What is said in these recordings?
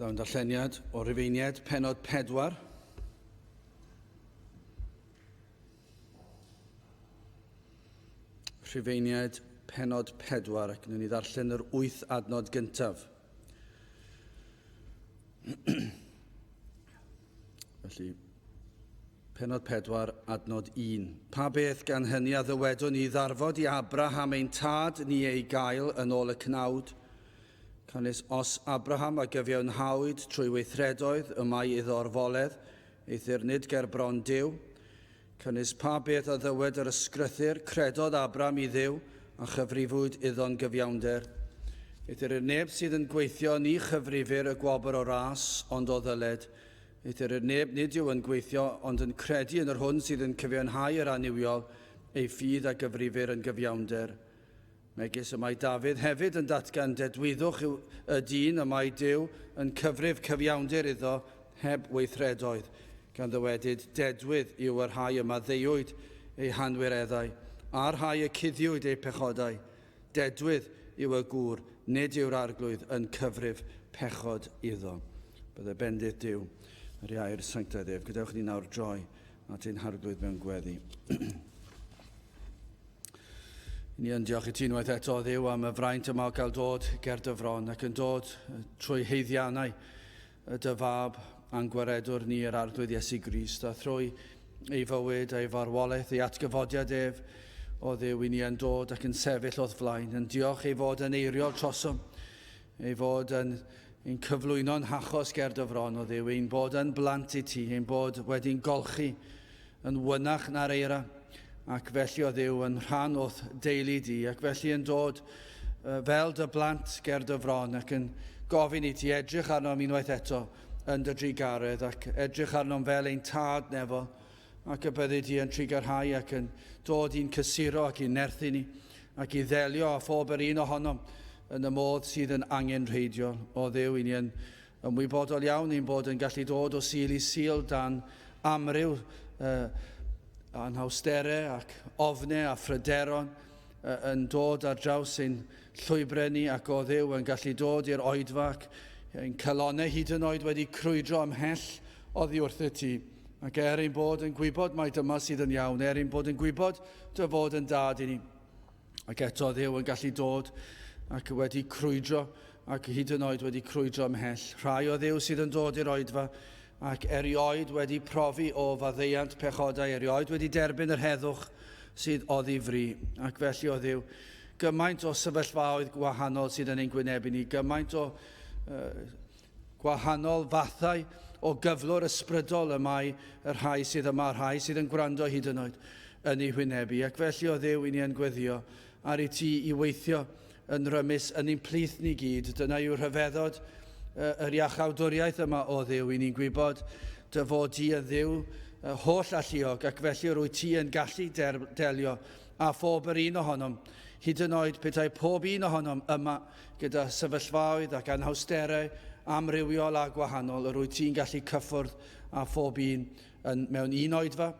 Byddwn darlleniad o Rufeiniaid, penod 4. Rhufeiniaid, penod 4, ac wnawn ni ddarllen yr wyth adnod gyntaf. Felly, Pennod 4, adnod 1. Pa beth gan hynny a ddywedwn ni ddarfod i Abraham ein tad ni ei gael yn ôl y cnawd? Canys os Abraham a gyfiawnhawyd trwy weithredoedd y mae iddo orfoledd, eithr nid ger bron Duw. Canys pa beth a ddywed yr ysgrythur, credodd Abraham i Dduw, a chyfrifwyd iddo'n gyfiawnder. Eithr i'r neb sydd yn gweithio ni chyfrifir y gwobr o ras, ond o ddyled. Eithr yr neb nid yw yn gweithio, ond yn credu yn yr hwn sydd yn cyfiawnhau yr annuwiol, ei ffydd a gyfrifir yn gyfiawnder. Megis y mae Dafydd hefyd yn datgan dedwyddwch yw y dyn y mae Duw yn cyfrif cyfiawnder iddo heb weithredoedd, gan ddywedyd, Dedwydd yw y rhai y maddeuwyd eu hanwireddau, a'r rhai y cuddiwyd eu pechodau. Dedwydd yw y gŵr, nid yw'r Arglwydd yn cyfrif pechod iddo. Bydde bendith Duw yr iair sanctaidd ef. Gadewch ni nawr droi at ein Harglwydd mewn gweddi. Ni yn diolch i ti unwaith eto, Dduw, am y fraint yma o gael dod ger dy fron ac yn dod trwy heiddiannau y dy fab a'n gwaredwr ni, yr Arglwydd Iesu Grist, a thrwy ei fywyd a'i farwolaeth, ei atgyfodiad ef, o Dduw, i ni yn dod ac yn sefyll o'th flaen, yn diolch ei fod yn eiriol trosom, ei fod yn ein cyflwyno'n hachos ger dy fron, o Dduw, ein bod yn blant i ti, ein bod wedi'n golchi yn wynach na'r eira, ac felly, o Dduw, yn rhan o'th deulu di, ac felly yn dod fel dy blant ger dy fron, ac yn gofyn i ti edrych arnom unwaith eto yn dy drugaredd, ac edrych arnom fel ein tad nefol, ac y byddi di yn trugarhau ac yn dod i'n cysuro ac i'n nerthu ni, ac i ddelio â phob yr un ohonom yn y modd sydd yn angenrheidiol. O Dduw, i ni yn Ymwybodol iawn ein bod yn gallu dod o Sul i Sul dan amryw uh, anhawsterau ac ofnau a phryderon uh, yn dod ar draws ein llwybrau ni ac o Dduw yn gallu dod i'r oedfa ac ein calonnau hyd yn oed wedi crwydro ymhell oddi wrthyt ti. Ac er ein bod yn gwybod mai dyma sydd yn iawn, er ein bod yn gwybod dy fod yn dad i ni, Ac eto Dduw yn gallu dod ac wedi crwydro ac hyd yn oed wedi crwydro ymhell. Rhai o Dduw sydd yn dod i'r oedfa ac erioed wedi profi o faddeuant pechodau, erioed wedi derbyn yr heddwch sydd oddi fri. Ac felly o Dduw, gymaint o sefyllfaoedd gwahanol sydd yn ein gwynebu ni, gymaint o uh, Gwahanol fathau o gyflwr ysbrydol y mae y rhai sydd yma, a'r rhai sydd yn gwrando hyd yn oed, yn eu hwynebu. Ac felly, o Dduw, i ni yn gweddio ar i ti i weithio yn rymus yn ein plith ni gyd. Dyna yw rhyfeddod yr iachawdwriaeth yma, o Dduw, i ni'n gwybod dy fod di yn Dduw holl alluog, ac felly yr wyt ti yn gallu delio â phob yr un ohonom, hyd yn oed petai pob un ohonom yma Gyda sefyllfaoedd ac anhawsterau amrywiol a gwahanol, yr wyt ti'n gallu cyffwrdd â phob un yn, mewn un oedfa,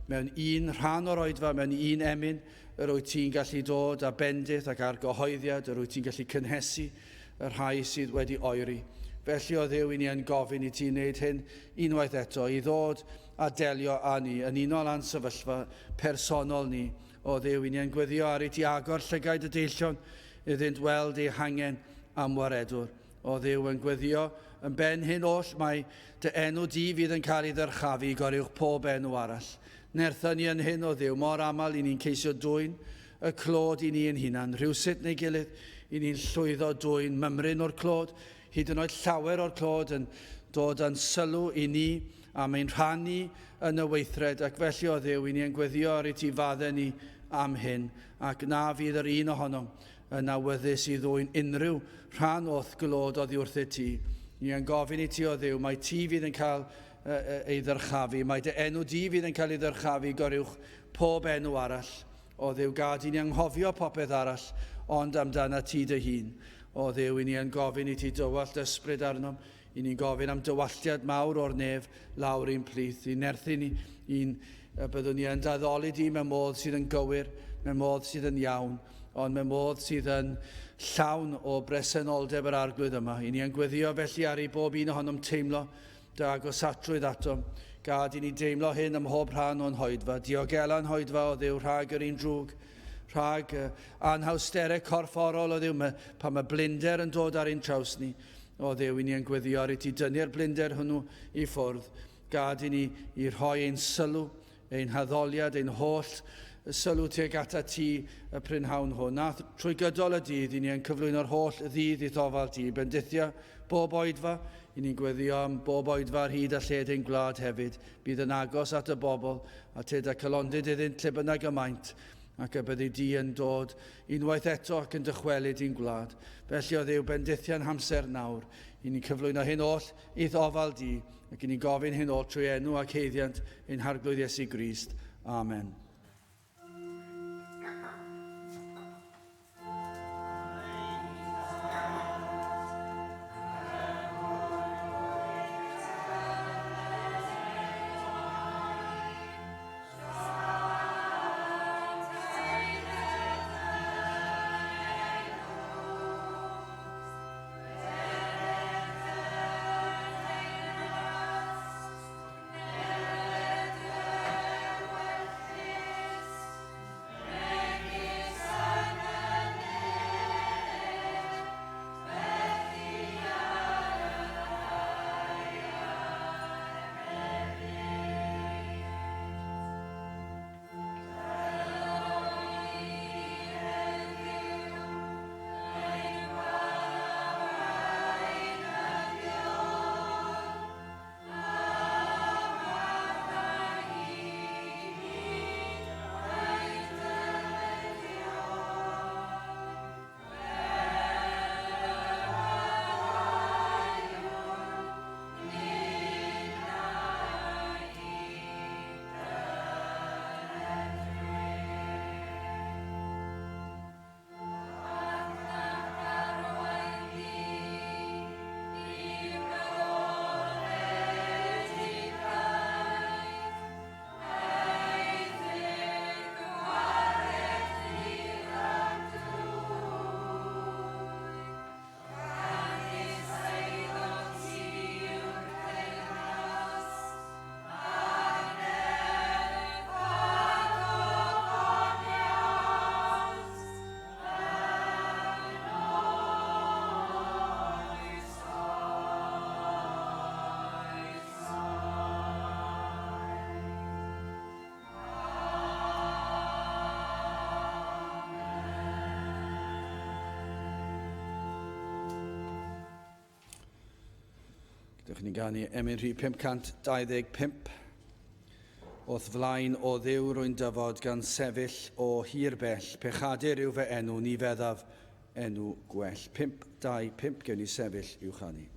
mewn un rhan o'r oedfa, mewn un emyn, yr wyt ti'n gallu dod â bendith ac argyhoeddiad, yr wyt ti'n gallu cynhesu y rhai sydd wedi oeri. Felly, o Dduw, i ni yn gofyn i ti wneud hyn unwaith eto, i ddod a delio â ni yn unol â'n sefyllfa personol ni. O Dduw, i ni yn gweddio ar i ti agor llygaid y deillion iddynt weld eu hangen am waredwr. O Dduw, yn gweddio yn ben hyn oll mai dy enw di fydd yn cael ei ddyrchafu i goruwch pob enw arall. Nertha ni yn hyn, o Dduw, mor aml i ni'n ceisio dwyn y clod i ni ein hunan, rhywsut neu gilydd, i ni'n llwyddo dwyn mymryn o'r clod, hyd yn oed llawer o'r clod yn dod yn sylw i ni am ein rhan ni yn y weithred, ac felly, o Dduw, i ni yn gweddio ar i ti fadde ni am hyn, ac na fydd yr un ohonom yn awyddus i ddwyn unrhyw rhan o'th glod oddi wrthyt ti. Ni yn gofyn i ti, o Dduw, mai ti fydd yn cael ei ddyrchafu, mai dy enw di fydd yn cael ei ddyrchafu goruwch pob enw arall. O Dduw, gad i ni anghofio popeth arall, ond amdana ti dy hun. O Dduw, i ni yn gofyn i ti dywallt ysbryd arnom, I ni'n gofyn am dywalltiad mawr o'r nef lawr i'n plith, i'n nerthu ni, i'n, y byddwn ni yn daddoli di mewn modd sydd yn gywir, mewn modd sydd yn iawn. ond mewn modd sydd yn llawn o bresenoldeb yr Arglwydd yma. I ni yn gweddio felly ar i bob un ohonom teimlo dy agosatrwydd atom. Gad i ni deimlo hyn ym mhob rhan o'n hoedfa. Diogela'n hoedfa o Dduw rhag yr un drwg, rhag anhawsterau corfforol o Dduw, pan mae blinder yn dod ar ein traws ni. O Dduw, i ni yn gweddio ar i ti dynnu'r blinder hwnnw i ffwrdd. Gad i ni i rhoi ein sylw, ein haddoliad, ein holl sylw tuag atat ti y prynhawn hwn. A trwy gydol y dydd, i ni yn cyflwyno'r holl ddydd i'th ofal ti. Bendithia bob oedfa, i ni'n gweddio am bob oedfa ar hyd a lled ein gwlad hefyd. Bydd yn agos at y bobl, a tyd a cylondid iddynt lle bynnag y maent, ac y byddi di yn dod unwaith eto ac yn dychwelyd i'n gwlad. Felly o Dduw, bendithia'n hamser nawr. I ni'n cyflwyno hyn oll i'th ofal di, ac i ni'n gofyn hyn oll trwy enw ac haeddiant ein Harglwydd Iesu Grist. Amen. Dewch i ni ganu emyn rhif 525. O'th flaen o Dduw rwy'n dyfod gan sefyll o hir bell, pechadur yw fy enw, ni feddaf enw gwell. 5, 2, 5, gewn ni sefyll i'w chanu.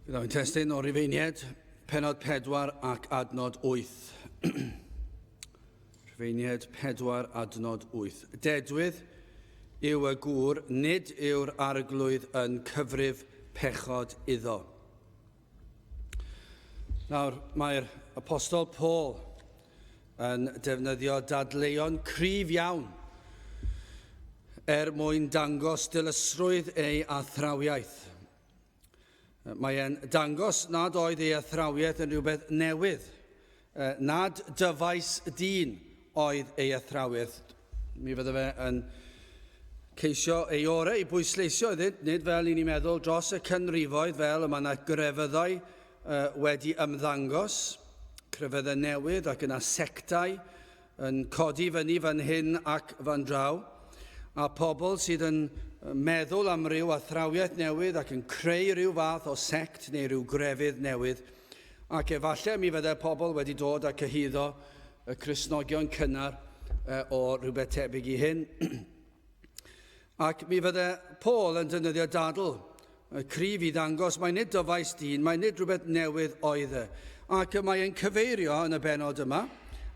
Byddaf yn testun o Rufeiniaid, penod 4 ac adnod 8. Rhufeiniaid 4 adnod 8. Dedwydd yw y gŵr, nid yw'r arglwydd yn cyfrif pechod iddo. Nawr, mae'r apostol Paul yn defnyddio dadleuon cryf iawn er mwyn dangos dilysrwydd ei athrawiaeth. Mae e'n dangos nad oedd ei athrawiaeth yn rhywbeth newydd, nad dyfais dyn oedd ei athrawiaeth. Mi fydde fe yn ceisio ei orau i bwysleisio iddynt, nid fel i ni meddwl dros y canrifoedd fel y mae yna grefyddau wedi ymddangos, crefyddau newydd ac yna sectau yn codi fyny fan hyn ac fan draw, a pobl sydd yn meddwl am ryw athrawiaeth newydd ac yn creu rhyw fath o sect neu rhyw grefydd newydd, ac efallai mi fyddai pobl wedi dod a cyhuddo y Cristnogion cynnar o rhywbeth tebyg i hyn. Ac mi fydde Paul yn defnyddio dadl cryf i ddangos mai nid dyfais dyn, mai nid rhywbeth newydd oedd e. Ac y mae e'n cyfeirio yn y bennod yma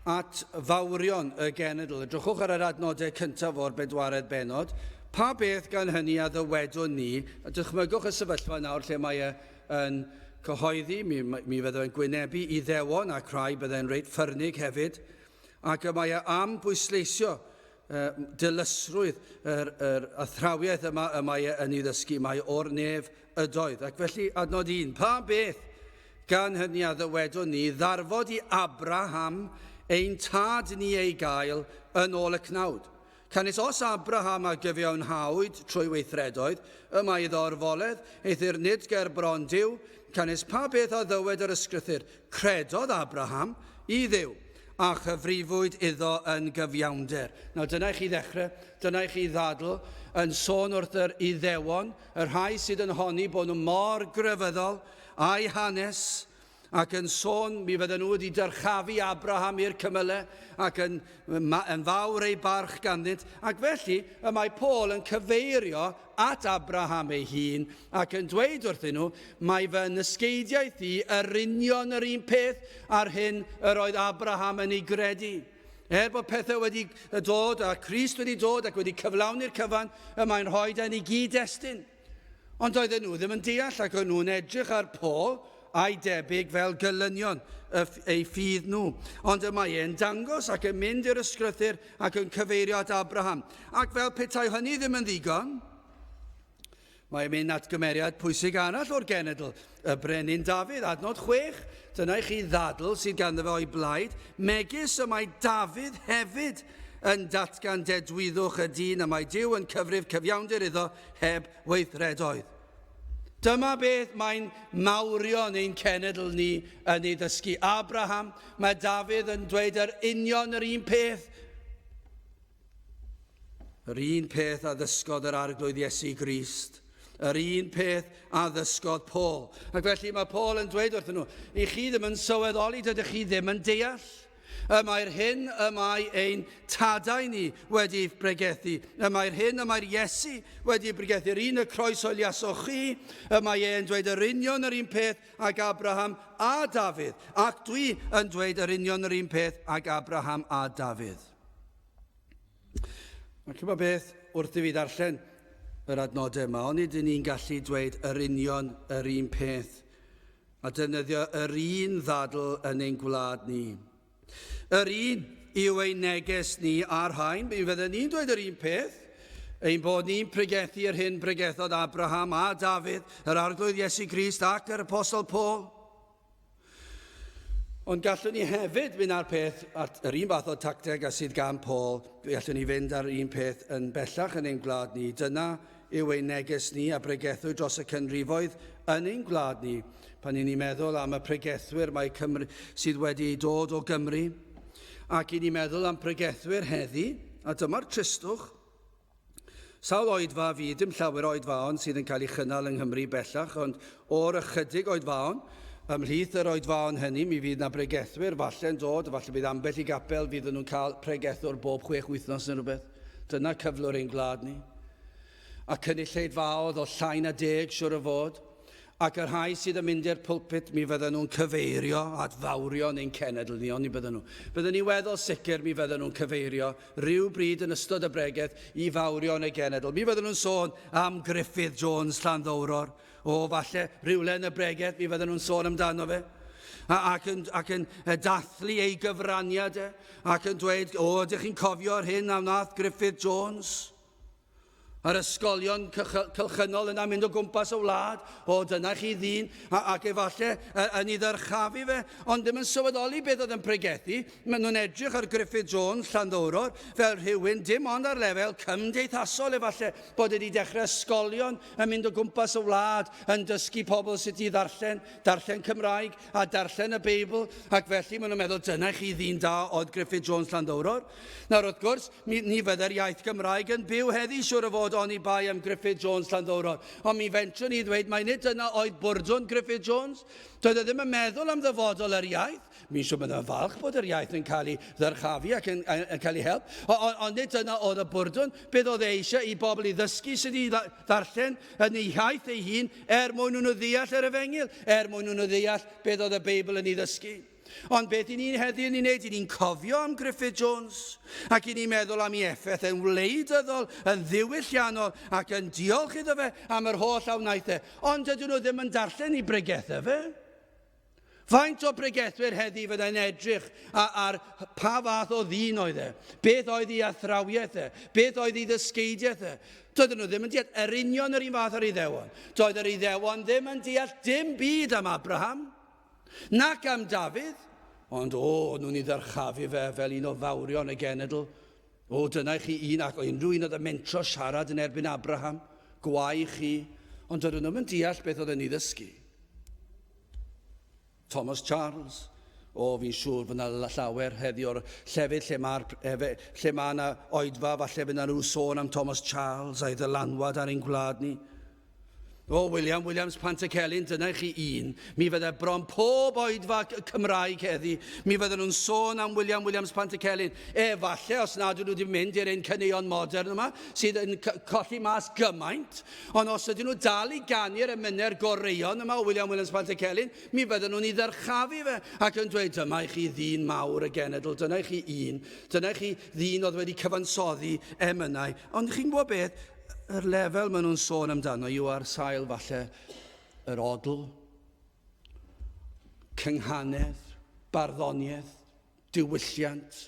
at fawrion y genedl. Edrychwch ar yr adnodau cyntaf o'r bedwaredd bennod. Pa beth gan hynny a ddywedwn ni? A dychmygwch y sefyllfa nawr lle mae e yn cyhoeddi, mi, mi fydde fe'n gwynebu Iddewon ac rhai bydde'n reit ffyrnig hefyd. Ac y mae e am bwysleisio dilysrwydd yr, yr athrawiaeth yma y mae e yn ei ddysgu, mae o'r nef ydoedd. Ac felly, adnod un, pa beth gan hynny a ddywedwn ni ddarfod i Abraham ein tad ni ei gael yn ôl y cnawd? Canys os Abraham a gyfiawnhawyd trwy weithredoedd, y mae iddo orfoledd, eithr nid ger bron Duw, canys pa beth a ddywed yr ysgrythur? Credodd Abraham i Dduw, a chyfrifwyd iddo yn gyfiawnder. Nawr dyna i chi ddechrau, dyna i chi ddadl, yn sôn wrth yr Iddewon, y rhai sydd yn honni bod nhw mor grefyddol a'i hanes, ac yn sôn mi fydden nhw wedi dyrchafu Abraham i'r cymylau ac yn, yn fawr ei barch ganddynt. Ac felly y mae Paul yn cyfeirio at Abraham ei hun ac yn dweud wrthyn nhw, Mae fy nysgeidiaeth i yr union yr un peth â'r hyn yr oedd Abraham yn ei gredu. Er bod pethau wedi dod a Crist wedi dod ac wedi cyflawni'r cyfan, y mae'n rhoi yn ei gyd-destun. Ond doedden nhw ddim yn deall ac o'n nhw'n edrych ar Paul a'i debyg fel gelynion eu ffydd nhw. Ond y mae e'n dangos ac yn mynd i'r ysgrythur ac yn cyfeirio at Abraham. Ac fel petai hynny ddim yn ddigon, mae'n mynd at gymeriad pwysig arall o'r genedl, y brenin Dafydd, adnod 6. Dyna i chi ddadl sydd ganddo fe o'i blaid, megis y mae Dafydd hefyd yn datgan dedwyddwch y dyn y mae Duw yn cyfrif cyfiawnder iddo heb weithredoedd. Dyma beth mae'n mawrion ein cenedl ni yn ei ddysgu. Abraham, mae Dafydd yn dweud yr union yr un peth. Yr un peth a ddysgodd yr Arglwydd Iesu Grist. Yr un peth a ddysgodd Paul. Ac felly mae Paul yn dweud wrthyn nhw, i chi ddim yn sylweddoli, dydych chi ddim yn deall. Y mae'r hyn y mae ein tadau ni wedi bregethu, y mae'r hyn y mae'r Iesu wedi bregethu, yr un y croeshoeliasoch chi, y mae e'n dweud yr union yr un peth ag Abraham a Dafydd, ac dwi yn dweud yr union yr un peth ag Abraham a Dafydd. Ac yma beth, wrth i fi ddarllen yr adnodau yma, onid ydyn ni'n gallu dweud yr union yr un peth a defnyddio yr un ddadl yn ein gwlad ni. Yr un yw ein neges ni a'r rhain, mi fydden ni'n dweud yr un peth, ein bod ni'n pregethu yr hyn pregethodd Abraham a Dafydd, yr Arglwydd Iesu Grist ac yr Apostol Paul. Ond gallwn ni hefyd fynd â'r peth at yr un fath o tacteg a sydd gan Paul, gallwn ni fynd â'r un peth yn bellach yn ein gwlad ni. Dyna yw ein neges ni a bregethwyd dros y canrifoedd yn ein gwlad ni. Pan i ni'n meddwl am y pregethwyr mae Cymru, sydd wedi dod o Gymru, ac i ni'n meddwl am pregethwyr heddi, a dyma'r tristwch, sawl oedfa fydd, dim llawer oedfaon sydd yn cael ei chynnal yng Nghymru bellach, ond o'r ychydig oedfaon, ymhlith yr oedfaon hynny, mi fydd na bregethwyr falle'n dod, falle bydd ambell i gapel fydd nhw'n cael pregethwr bob 6 wythnos neu rhywbeth. Dyna cyflwr ein gwlad ni. A cynulleidfaodd o llai na deg, siwr o fod. Ac y rhai sydd yn mynd i'r pulpit, mi fydden nhw'n cyfeirio at fawrion ein cenedl ni, oni bydden nhw? Bydden ni weddol sicr mi fydden nhw'n cyfeirio rhyw bryd yn ystod y bregeth i fawrion y genedl. Mi fydden nhw'n sôn am Griffith Jones Llanddowror. O, falle rhywle yn y bregeth mi fydden nhw'n sôn amdano fe. A, ac, yn, ac yn dathlu ei gyfraniad e, ac yn dweud, o, ydych chi'n cofio'r hyn a wnaeth Griffith Jones? Yr ysgolion cylchynol yna mynd o gwmpas y wlad, o dyna chi ddyn, ac efallai yn ei ddyrchafu fe, ond ddim yn sylweddoli beth oedd yn pregethu. Maen nhw'n edrych ar Griffith Jones, Llanddowror, fel rhywun dim ond ar lefel cymdeithasol efallai, bod wedi dechrau ysgolion yn mynd o gwmpas y wlad, yn dysgu pobl sut i ddarllen, darllen Cymraeg a darllen y Beibl, ac felly maen nhw'n meddwl dyna chi ddyn da oedd Griffith Jones Llanddowror. Nawr wrth gwrs, mi, ni fydde'r iaith Gymraeg yn byw heddi siwr o fod oni bai am Griffith Jones Llanddowror. Ond mi fentrwn i ddweud mai nid dyna oedd bwrdwn Griffith Jones. Doedd e ddim yn meddwl am ddyfodol yr iaith. Mi'n siŵr bydd yn falch bod yr iaith yn cael ei ddyrchafu ac yn, yn, yn cael ei help. Ond nid dyna oedd y bwrdwn. Beth oedd e eisiau i bobl i ddysgu sut i ddarllen yn ei iaith ei hun er mwyn nhw ddeall yr efengyl, er mwyn nhw ddeall beth oedd y Beibl yn ei ddysgu. Ond beth i ni'n heddiw yn ei wneud, i ni'n cofio am Griffith Jones, ac i ni'n meddwl am ei effaith yn wleidyddol, yn ddiwylliannol, ac yn diolch iddo fe am yr holl a wnaeth e. Ond dydyn nhw ddim yn darllen ei bregethau fe. Faint o bregethwyr heddi fyddai'n edrych ar pa fath o ddyn oedd e, beth oedd ei athrawiaeth e, beth oedd ei ddysgeidiaeth e. Doedden nhw ddim yn deall yr union yr un fath â'r Iddewon. Doedd yr Iddewon ddim yn deall dim byd am Abraham. Nac am Dafydd, ond o, o'n nhw'n ei ddyrchafu fe fel un o fawrion y genedl. O, dyna i chi un ac unrhyw un oedd yn mentro siarad yn erbyn Abraham, gwae chi, ond doedden nhw'm yn deall beth oedd yn ei ddysgu. Thomas Charles, o, fi'n siŵr fod yna llawer heddi o'r llefydd lle mae'r lle mae yna oedfa, falle fydd yna rhyw sôn am Thomas Charles a'i ddylanwad ar ein gwlad ni. O, William Williams Pantycelyn, dyna i chi un. Mi fydde bron pob oedfa Cymraeg heddi, mi fydden nhw'n sôn am William Williams Pantycelyn. Efalle, os nad ydyn nhw wedi mynd i'r un caneuon modern yma, sydd yn colli mas gymaint, ond os ydyn nhw dal i ganu'r emynau'r goreuon yma o William Williams Pantycelyn, mi fydden nhw'n ei ddyrchafu fe ac yn dweud, dyma i chi ddyn mawr y genedl, dyna i chi un, dyna i chi ddyn oedd wedi cyfansoddi emynau. Ond chi'n gwybod beth? Yr lefel maen nhw'n sôn amdano yw ar sail falle yr odl, cynghanedd, barddoniaeth, diwylliant,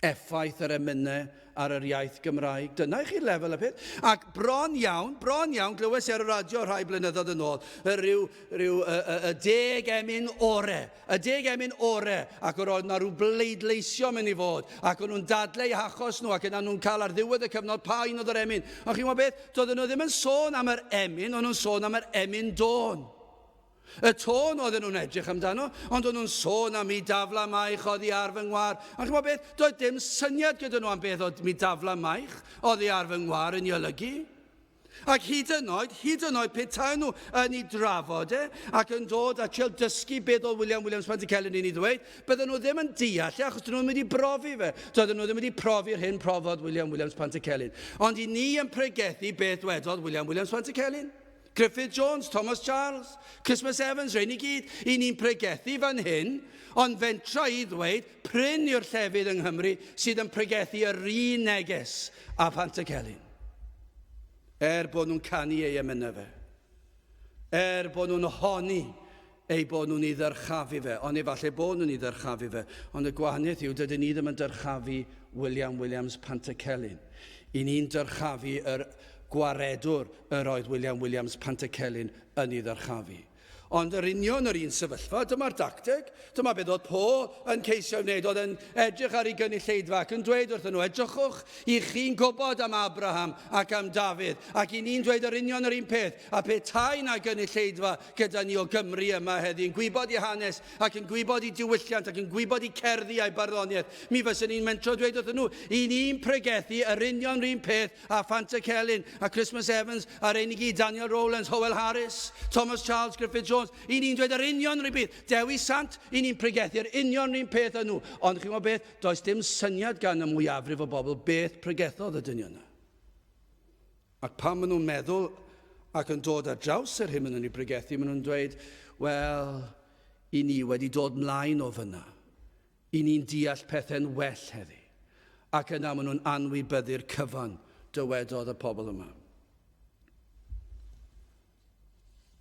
effaith yr emynau ar yr iaith Gymraeg. Dyna i chi'r lefel y peth. Ac bron iawn, bron iawn, glywes i ar y radio rhai blynyddoedd yn ôl, y rhyw, rhyw y, y, y deg emyn ore, Y deg emyn ore, ac yr oedd 'na rhyw bleidleisio mynd i fod, ac o'n nhw'n dadlau eu hachos nhw, ac yna nhw'n cael ar ddiwedd y cyfnod pa un oedd yr emyn. Ond chi'n gwybod beth? Doedden nhw ddim yn sôn am yr emyn, o'n nhw'n sôn am yr emyn dôn. Y tôn oedden nhw'n edrych amdano, ond o'n nhw'n sôn am mi dafla maich oddi ar fy ngwar. Ond chi'n gwybod beth? Doedd dim syniad gyda nhw am beth oedd mi dafla maich oddi ar fy ngwar yn ei olygu. Ac hyd yn oed, hyd yn oed petai nhw yn ei drafod e, ac yn dod a trial dysgu beth oedd William Williams Pantycelyn yn ei ddweud, bydden nhw ddim yn deall e, achos dyn nhw'n mynd i brofi fe. Doedden nhw ddim wedi profi'r hyn profodd William Williams Pantycelyn. Ond i ni yn pregethu beth dwedodd William Williams Pantycelyn. Griffith Jones, Thomas Charles, Christmas Evans, rhain i gyd. I ni'n pregethu fan hyn, ond fentra i ddweud, prin yw'r llefydd yng Nghymru sydd yn pregethu yr un neges a Pantycelyn. Er bod nhw'n canu ei emynau fe. Er bod nhw'n honni eu bod nhw'n ei ddyrchafu fe, ond efallai bod nhw'n ei ddyrchafu fe. Ond y gwahaniaeth yw, dydyn ni ddim yn dyrchafu William Williams Pantycelyn. I ni'n dyrchafu yr gwaredwr yr oedd William Williams Pantycelyn yn ei ddyrchafu. Ond yr union yr un sefyllfa, dyma'r dacteg, dyma beth oedd Paul yn ceisio wneud, oedd yn edrych ar ei gynulleidfa ac yn dweud wrthyn nhw, edrychwch, i chi'n gwybod am Abraham ac am Dafydd, ac i ni'n dweud yr union yr un peth, a petai na gynulleidfa gyda ni o Gymru yma heddi, yn gwybod i hanes ac yn gwybod i diwylliant ac yn gwybod i cerddi a'i barddoniaeth, mi fyswn ni'n mentro dweud wrthyn nhw, i ni'n pregethu yr union yr un peth a Fanta Celyn, a Christmas Evans, a'r ein i gyd, Daniel Rowlands, Howell Harris, Thomas Charles, Griffith Jones, i ni'n dweud yr union rhywun beth. Dewi Sant, i ni'n pregethu'r union rhywun peth â nhw. Ond chi'n gwybod beth? Does dim syniad gan y mwyafrif o bobl beth pregethodd y dynion yna. Ac pan maen nhw'n meddwl ac yn dod ar draws yr hyn maen nhw'n ei bregethu, maen nhw'n dweud, wel, i ni wedi dod mlaen o fyna. I ni'n deall pethau'n well heddi. Ac yna maen nhw'n anwybyddu'r cyfan, dywedodd y pobl yma.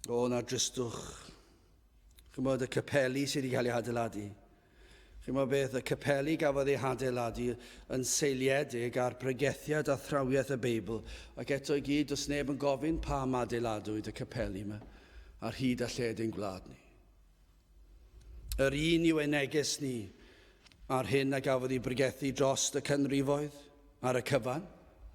O, na dristwch. Chymod, y capeli sydd wedi cael ei hadeiladu. Chymod beth, y capeli gafodd ei hadeiladu yn seiliedig ar bregethiad a thrawiaeth y Beibl, ac eto i gyd, does neb yn gofyn pam adeiladwyd y capeli yma ar hyd a lled ein gwlad ni. Yr un yw ein neges ni a'r hyn a gafodd ei bregethu drost y canrifoedd ar y cyfan,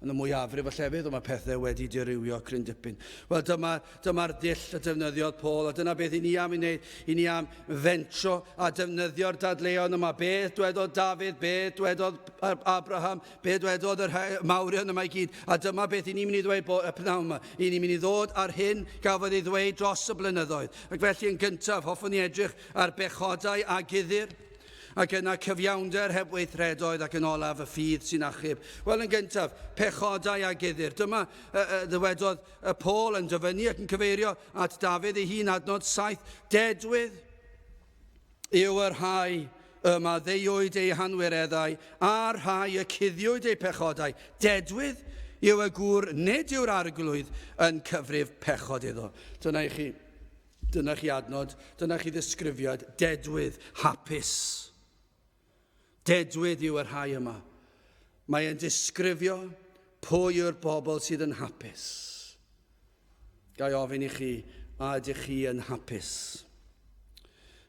yn y mwyafrif o llefydd, ond mae pethau wedi dirywio cryn dipyn. Wel, dyma, dyma'r dull y defnyddiodd Paul, a dyna beth i ni am ei wneud. I ni am fentro a defnyddio'r dadleuon yma. Beth dwedodd Dafydd, beth dwedodd Abraham, beth dwedodd yr mawrion yma i gyd. A dyma beth i ni'n mynd i ddweud y pnawn yma. I ni'n mynd i ddod ar hyn gafodd ei ddweud dros y blynyddoedd. Ac felly yn gyntaf, hoffwn i edrych ar bechodau a guddir, ac yna cyfiawnder heb weithredoedd ac yn olaf y ffydd sy'n achub. Wel, yn gyntaf, pechodau a guddir. Dyma ddywedodd y Paul yn dyfynnu ac yn cyfeirio at Dafydd ei hun, adnod 7, Dedwydd yw y rhai y maddeuwyd eu hanwireddau a'r rhai y cuddiwyd eu pechodau. Dedwydd yw y gŵr, nid yw'r arglwydd yn cyfrif pechod iddo. Dyna i chi, dyna chi adnod, dyna chi ddisgrifiad, dedwydd, hapus. Dedwydd yw y rhai yma. Mae e'n disgrifio pwy yw'r bobl sydd yn hapus. Ga i ofyn i chi, a ydych chi yn hapus?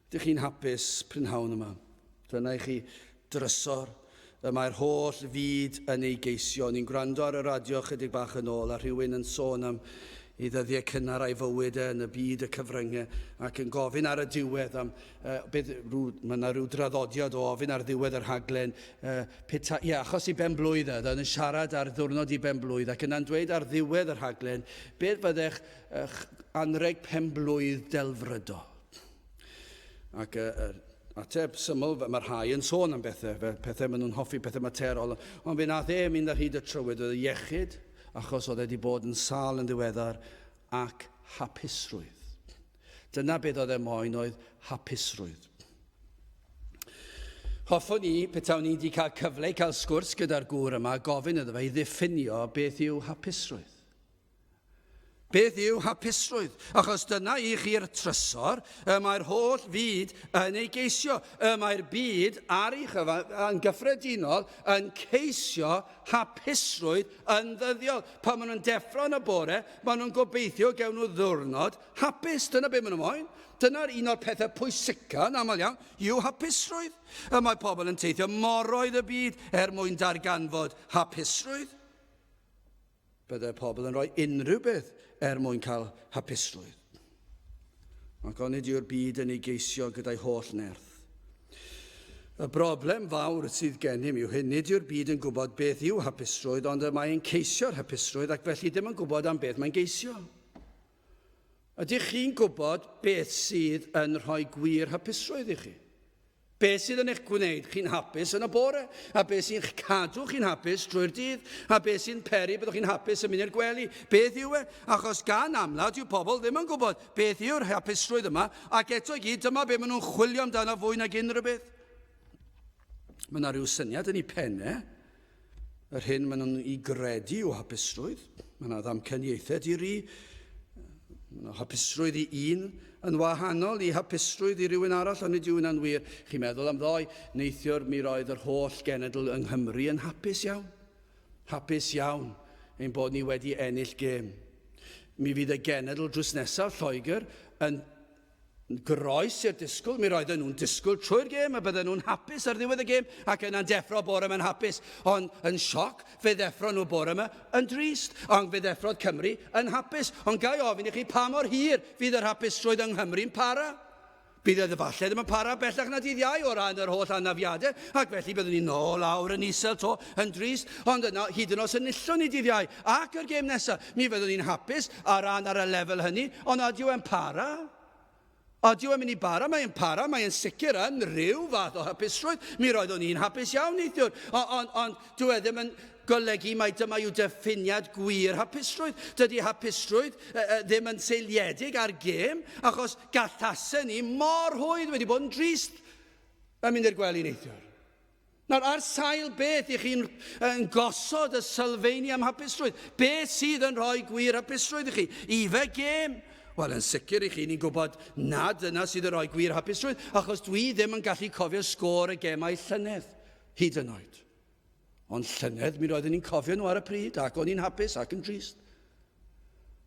Ydych chi'n hapus prynhawn yma? Dyna i chi drysor y mae'r holl fyd yn ei geisio. Ni'n gwrando ar y radio chydig bach yn ôl a rhywun yn sôn am ei ddyddiau cynnar a'i fywyd e yn y byd y cyfryngau ac yn gofyn ar y diwedd am uh, beth, rhyw, mae yna rhyw draddodiad o ofyn ar ddiwedd y rhaglen, uh, peta, ie, achos i ben blwydd e, yn siarad ar ddiwrnod i ben blwydd ac yna'n dweud ar ddiwedd y rhaglen, beth fyddech uh, anreg pen blwydd delfrydol? Ac uh, ateb syml, mae rhai yn sôn am bethau, fel pethau maen nhw'n hoffi, pethau materol, ond fe nath e mynd ar hyd y trywydd oedd iechyd, achos oedd e wedi bod yn sâl yn ddiweddar, ac hapusrwydd. Dyna beth oedd e moyn oedd hapusrwydd. Hoffwn i, petawn i wedi cael cyfle i cael sgwrs gyda'r gŵr yma, gofyn iddo fe i ddiffinio beth yw hapusrwydd. Beth yw hapusrwydd? Achos dyna i chi'r trysor y mae'r holl fyd yn ei geisio. Y mae'r byd ar ei chyfan, yn gyffredinol yn ceisio hapusrwydd yn ddyddiol. Pan maen nhw'n deffro yn y bore, maen nhw'n gobeithio gewn nhw ddiwrnod hapus. Dyna beth maen nhw'n moyn. Dyna'r un o'r pethau pwysica yn aml iawn, yw hapusrwydd. Y mae pobl yn teithio moroedd y byd er mwyn darganfod hapusrwydd. Byddai pobl yn rhoi unrhyw beth er mwyn cael hapusrwydd. Ac onid yw'r byd yn ei geisio gyda'i holl nerth? Y broblem fawr sydd gennym yw hyn, nid yw'r byd yn gwybod beth yw hapusrwydd, ond y mae'n ceisio'r hapusrwydd ac felly ddim yn gwybod am beth mae'n geisio. Ydych chi'n gwybod beth sydd yn rhoi gwir hapusrwydd i chi? Beth sydd yn eich gwneud chi'n hapus yn y bore, a beth sy'n eich cadw chi'n hapus drwy'r dydd, a beth sy'n peri byddwch chi'n hapus yn mynd i'r gwely. Beth yw e? Achos gan amla, dyw pobl ddim yn gwybod beth yw'r hapusrwydd yma, ac eto i gyd, dyma be maen nhw'n chwilio amdano fwy nag unrhyw beth. Mae yna rhyw syniad yn eu pennau, Yr hyn maen nhw'n ei gredu yw hapusrwydd. Mae yna ddamcaniaethau di-ri. Mae yna hapusrwydd i un yn wahanol i hapusrwydd i rywun arall, ond nid yw hynna'n wir. Chi'n meddwl am ddoe, neithiwr mi roedd yr holl genedl yng Nghymru yn hapus iawn. Hapus iawn ein bod ni wedi ennill gêm. Mi fydd y genedl drws nesaf, Lloegr, yn groes i'r disgwyl, mi roedden nhw'n disgwyl trwy'r gêm a bydden nhw'n hapus ar ddiwedd y gêm ac yna'n deffro bore yma'n hapus. Ond yn sioc, fe ddeffro nhw bore yma yn drist, ond fe ddeffrodd Cymru yn hapus. Ond ga i ofyn i chi pa mor hir fydd yr hapusrwydd yng Nghymru'n para? Bydd e falle ddim yn para bellach na dydd Iau o ran yr holl anafiadau, ac felly byddwn ni nôl lawr yn isel to, yn drist, ond yna hyd yn os enillwn ni dydd Iau ac yr gêm nesaf, mi fyddwn ni'n hapus ar ran ar y lefel hynny, ond nad yw e'n para. Ydyw e'n mynd i bara? Mae'n para, mae'n sicr yn rhyw fath o hapusrwydd. Mi roeddwn i'n hapus iawn neithiwr. Ond on, on, dyw e ddim yn golygu mai dyma yw diffiniad gwir hapusrwydd. Dydy hapusrwydd ddim yn seiliedig ar gêm, achos gallasen ni mor rhwydd wedi bod yn drist yn mynd i'r gwely neithiwr. Nawr, ar sail beth i chi'n yn gosod y sylfeini am hapusrwydd? Beth sydd yn rhoi gwir hapusrwydd i chi? Ife gêm? Wel, yn sicr i chi, ni'n gwybod nad dyna sydd yn rhoi gwir hapusrwydd, achos dwi ddim yn gallu cofio sgôr y gemau llynedd, hyd yn oed. Ond llynedd, mi roeddwn i'n cofio nhw ar y pryd, ac o'n i'n hapus ac yn drist.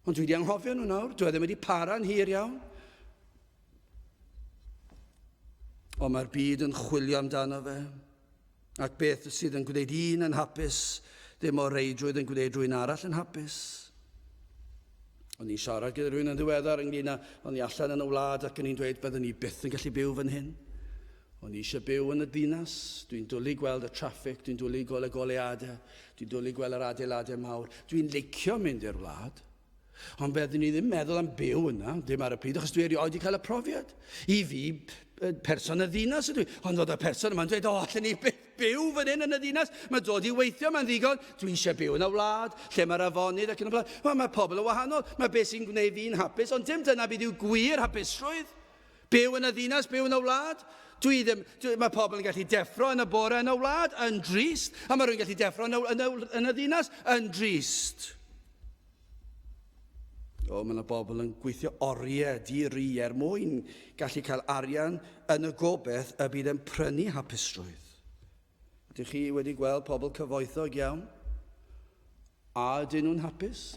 Ond dwi wedi anghofio nhw nawr, dwi e ddim wedi para'n hir iawn. Ond mae'r byd yn chwilio amdano fe. Ac beth sydd yn gwneud un yn hapus, ddim o reidrwydd yn gwneud rhywun arall yn hapus. O'n i'n siarad gyda rhywun yn ddiweddar ynglyn â, o'n i allan yn y wlad ac o'n i'n dweud byddwn ni byth yn gallu byw fan hyn. O'n i eisiau byw yn y ddinas, dwi'n dwlu gweld y traffic, dwi'n dwlu gweld y goleadau, dwi'n dwlu gweld yr adeiladau mawr. Dwi'n licio mynd i'r wlad. Ond byddwn ni ddim meddwl am byw yna, ddim ar y pryd, achos dwi erioed wedi cael y profiad. I fi, person y ddinas ydw i. Ond oedd y person yma'n dweud, o, allan ni byth byw fan hyn yn y ddinas, mae dod i weithio, mae'n ddigon, dwi eisiau byw yn y wlad, lle mae'r afonydd ac yn y blaen. Wel, mae pobl yn wahanol, mae beth sy'n gwneud fi'n hapus, ond dim dyna bydd yw gwir hapusrwydd. Byw yn y ddinas, byw yn y wlad. Dwi ddim, dwi, mae pobl yn gallu deffro yn y bore yn y wlad, yn drist, a mae rhywun gallu deffro yn y, yn y, yn y ddinas, yn drist. O, mae yna bobl yn gweithio oriau di-ri er mwyn gallu cael arian yn y gobeith y bydd yn prynu hapusrwydd. Ydych chi wedi gweld pobl cyfoethog iawn? A ydyn nhw'n hapus?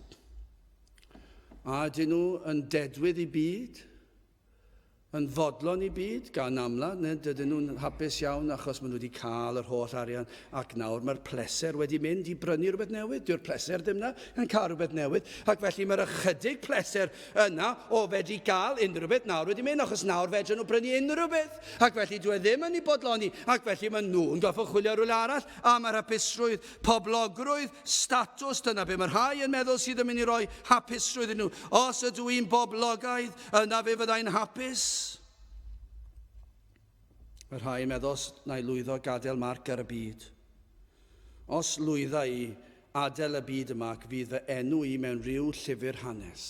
A ydyn nhw yn dedwydd i byd? Yn fodlon i byd, gan amla, neu dydyn nhw'n hapus iawn achos maen nhw wedi cael yr holl arian ac nawr mae'r pleser wedi mynd i brynu rhywbeth newydd. Dyw'r pleser ddim na yn cael rhywbeth newydd ac felly mae'r ychydig pleser yna o fedru gael unrhyw beth nawr wedi mynd achos nawr fedrwn nhw brynu unrhyw beth ac felly dyw e ddim yn ei bodloni ac felly maen nhw'n gorfod chwilio rhywle arall am yr hapusrwydd, poblogrwydd, statws, dyna be mae rhai yn meddwl sydd yn mynd i roi hapusrwydd iddyn nhw. Os ydw i'n boblogaidd, Yna fe fyddai'n hapus. Mae rhai yn meddwl os na i lwyddo gadael marc ar y byd. Os lwydda i adael y byd yma ac fydd fy enw i mewn rhyw llyfr hanes,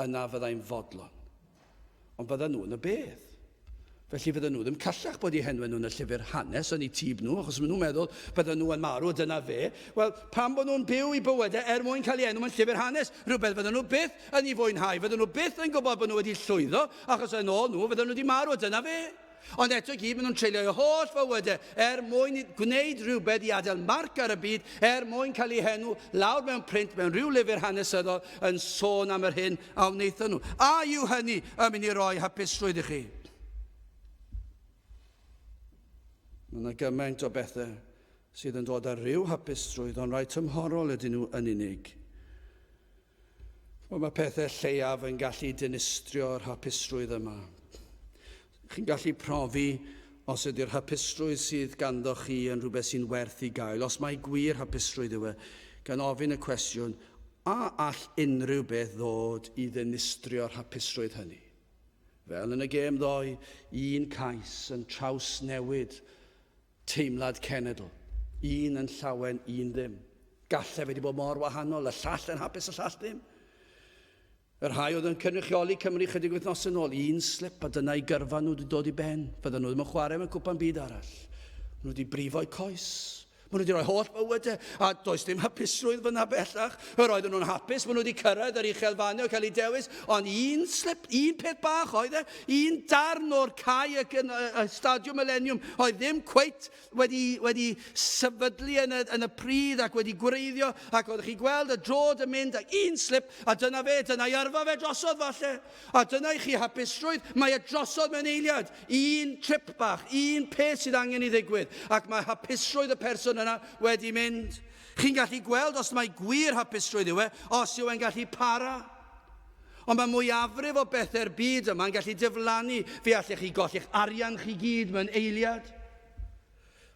yna fyddai'n fodlon. Ond fyddan nhw yn y bedd. Felly fydden nhw ddim callach bod eu henwau nhw yn y llyfr hanes yn eu tyb nhw, achos maen nhw'n meddwl bydden nhw yn marw, dyna fe. Wel, pam bod nhw'n byw eu bywydau er mwyn cael eu enw mewn llyfr hanes? Rhywbeth fydden nhw byth yn ei fwynhau. Fydden nhw byth yn gwybod bod nhw wedi llwyddo, achos yn ôl nhw, fydden nhw wedi marw, dyna fe. Ond eto i gyd, maen nhw'n treulio eu holl fywydau er mwyn gwneud rhywbeth i adael marc ar y byd, er mwyn cael eu henw lawr mewn print mewn rhyw lyfr hanesyddol yn sôn am yr hyn a wnaethon nhw. A yw hynny yn mynd i roi hapusrwydd i chi? Mae yna gymaint o bethau sydd yn dod â rhyw hapusrwydd, ond rhai tymhorol ydyn nhw yn unig. Wel, mae pethau lleiaf yn gallu dinistrio'r hapusrwydd yma. Chi'n gallu profi os ydy'r hapusrwydd sydd ganddo chi yn rhywbeth sy'n werth i gael, os mai gwir hapusrwydd yw e, gan ofyn y cwestiwn, a all unrhyw beth ddod i ddinistrio'r hapusrwydd hynny? Fel yn y gêm ddoe, un cais yn trawsnewid teimlad cenedl. Un yn llawen, un ddim. Gallai wedi bod mor wahanol, y llall yn hapus, y llall ddim. Y rhai oedd yn cynrychioli Cymru chydig wythnosau yn ôl, un slip a dyna'i gyrfa nhw wedi dod i ben. Fydden nhw ddim yn chwarae mewn cwpan byd arall. Maen nhw wedi brifo'u coes. Maen nhw wedi rhoi holl bywydau, a does dim hapusrwydd fyna bellach. Yr oedden nhw'n hapus, maen nhw wedi cyrraedd yr uchelfannau cael eu dewis, ond un slip, un peth bach oedd e, un darn o'r cae y, y, y Stadiwm Millennium oedd ddim cweit wedi, wedi sefydlu yn y, yn y pridd ac wedi gwreiddio, ac oeddech chi gweld y drod yn mynd ac un slip, a dyna fe, dyna i yrfa fe drosodd falle. A dyna i chi hapusrwydd, mae e drosodd mewn eiliad. Un trip bach, un peth sydd angen i ddigwydd, ac mae hapusrwydd y person yna wedi mynd. Chi'n gallu gweld os mai gwir hapusrwydd yw e, os yw e'n gallu para. Ond mae mwyafrif o bethau'r byd yma'n gallu diflannu. Fe allech chi golli'ch arian chi gyd mewn eiliad.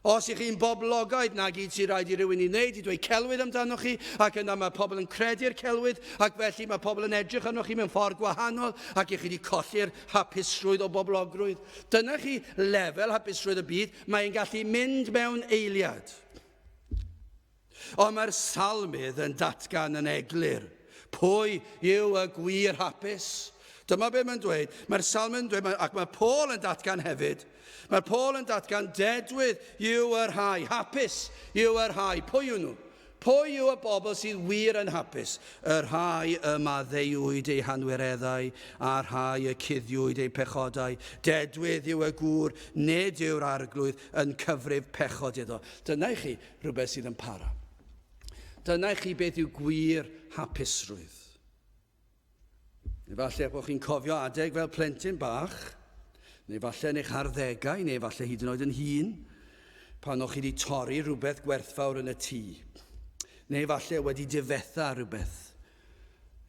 Os ych chi'n boblogaidd, na gyd sy'n rhaid i rywun i wneud i dweud celwydd amdanoch chi, ac yna mae pobl yn credu'r celwydd, ac felly mae pobl yn edrych arnoch chi mewn ffordd gwahanol, ac ych chi wedi colli'r hapusrwydd o boblogrwydd. Dyna chi lefel hapusrwydd y byd, mae'n gallu mynd mewn eiliad. Ond mae'r salmydd yn datgan yn eglur pwy yw y gwir hapus. Dyma be mae'n dweud. Mae'r salmydd yn dweud, ac mae Paul yn datgan hefyd, mae Paul yn datgan dedwydd yw y rhai, hapus yw y rhai. Pwy yw nhw? Pwy yw y bobl sydd wir yn hapus? Y rhai y maddeuwyd eu hanwireddau, a'r rhai y cuddiwyd eu pechodau. Dedwydd yw y gŵr, nid yw'r arglwydd yn cyfrif pechod iddo. Dyna i chi rhywbeth sydd yn para. Dyna i chi beth yw gwir hapusrwydd. Efallai bod chi'n cofio adeg fel plentyn bach, neu falle yn eich arddegau, neu falle hyd yn oed yn hŷn, pan o'ch chi wedi torri rhywbeth gwerthfawr yn y tŷ, neu falle wedi difetha rhywbeth.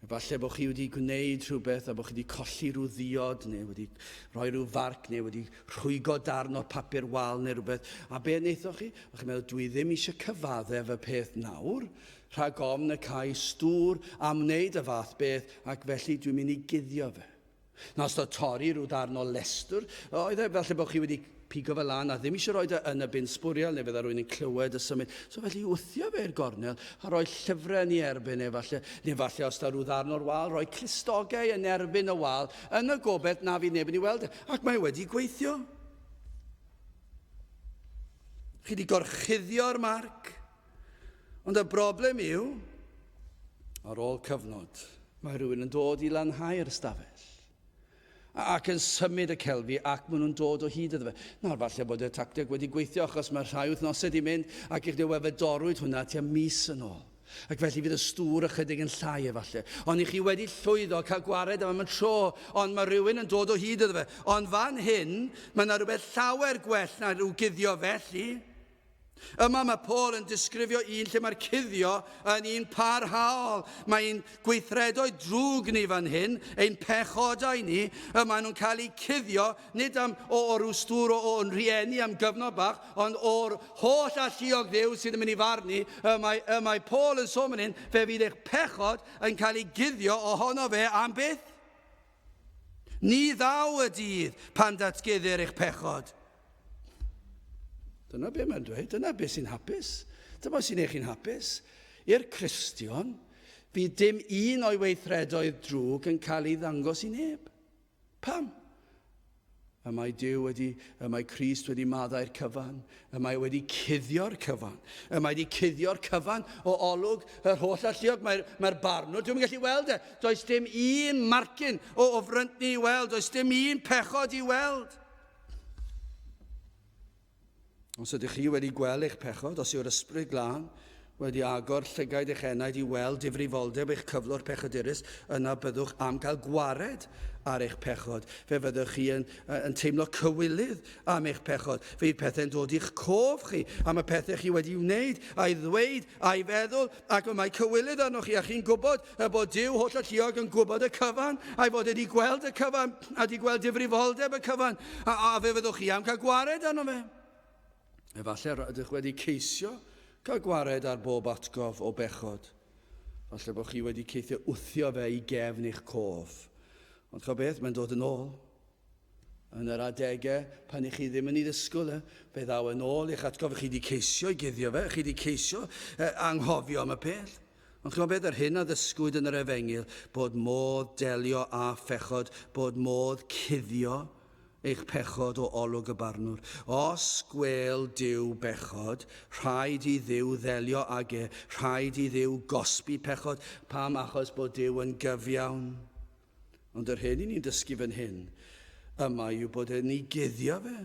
Efallai bod chi wedi gwneud rhywbeth a bod chi wedi colli rhyw ddiod, neu wedi rhoi rhyw farc, neu wedi rhwygo darn o'r papur wal neu rhywbeth. A be wnaethoch chi? O'ch chi'n meddwl, dwi ddim eisiau cyfaddef y peth nawr, Rhag ofn y cai stŵr am wneud y fath beth, ac felly dwi'n mynd i guddio fe. Na, os do torri rhyw ddarn o lestr, oedd e, falle bod chi wedi pigo fe lan a ddim eisiau rhoi e yn y bin sbwriel neu fydda rhywun yn clywed y symud. So felly wthio fe i'r gornel a rhoi llyfrau yn ei erbyn e falle, neu falle os da rhyw ddarn o'r wal, rhoi clustogau yn erbyn y wal yn y gobaith na fydd neb yn ei weld e. Ac mae wedi gweithio. Chi wedi gorchuddio'r marc. Ond y broblem yw, ar ôl cyfnod, mae rhywun yn dod i lanhau'r ystafell ac yn symud y celfi ac maen nhw'n dod o hyd iddo fe. Nawr, falle bod y tacteg wedi gweithio achos mae rhai wythnosau wedi mynd ac i'ch diwedd fe dorrwyd hwnna tua mis yn ôl. Ac felly fydd y stŵr ychydig yn llai efallai. Ond i chi wedi llwyddo cael gwared am y tro, ond mae rhywun yn dod o hyd iddo fe. Ond fan hyn, mae yna rhywbeth llawer gwell na rhyw guddio felly. Yma mae Paul yn disgrifio un lle mae'r cuddio yn un parhaol. Mae ein gweithredoedd drwg ni fan hyn, ein pechodau ni, y maen nhw'n cael eu cuddio, nid am o, o rhyw stŵr o, o'n rhieni am gyfnod bach, ond o'r holl alluog Dduw sydd yn mynd i farnu, y mae, y mae Paul yn sôn fan hyn, fe fydd eich pechod yn cael ei guddio ohono fe am byth. Ni ddaw y dydd pan datguddir eich pechod. Dyna be mae'n dweud, dyna be sy'n hapus. Dyma sy'n eich chi'n hapus. I'r Cristion, fydd dim un o'i weithredoedd drwg yn cael ei ddangos i neb. Pam? Y mae Duw wedi, y mae Crist wedi maddau'r cyfan, y mae wedi cuddio'r cyfan, y mae wedi cuddio'r cyfan o olwg yr holl alluog. Mae'r mae barnwr, dwi'n gallu weld e, does dim un marcyn o, o fryntni i weld, does dim un pechod i weld. Os ydych chi wedi gweld eich pechod, os yw'r Ysbryd Glân wedi agor llygaid eich enaid i weld difrifoldeb eich cyflwr pechadurus, yna byddwch am gael gwared ar eich pechod. Fe fyddwch chi yn, yn teimlo cywilydd am eich pechod. Fe fydd pethau'n dod i'ch cof chi am y pethau chi wedi wneud, a'i ddweud, a'i feddwl, Ac y mae cywilydd arnoch chi, a chi'n gwybod y bod Duw holl alluog yn gwybod y cyfan, a'i fod wedi gweld y cyfan, a wedi gweld difrifoldeb y cyfan, a, a fe fyddwch chi am cael gwared arno fe. Efallai rydych wedi ceisio cael gwared ar bob atgof o bechod. Falle bod chi wedi ceisio wthio fe i gefn eich cof. Ond chwa beth, mae'n dod yn ôl. Yn yr adegau pan i chi ddim yn ei ddisgwyl e, fe ddaw yn ôl i'ch atgof, chi wedi ceisio i guddio fe, chi wedi ceisio eh, anghofio am y peth. Ond chi'n beth, yr hyn a ddysgwyd yn yr efengyl, bod modd delio â phechod, bod modd cuddio eich pechod o olwg y barnwr. Os gwêl Duw bechod, rhaid i Dduw ddelio ag e, rhaid i Dduw gosbi pechod. Pam? Achos bod Duw yn gyfiawn. Ond yr hyn i ni'n dysgu fan hyn yma yw bod e'n ei guddio fe.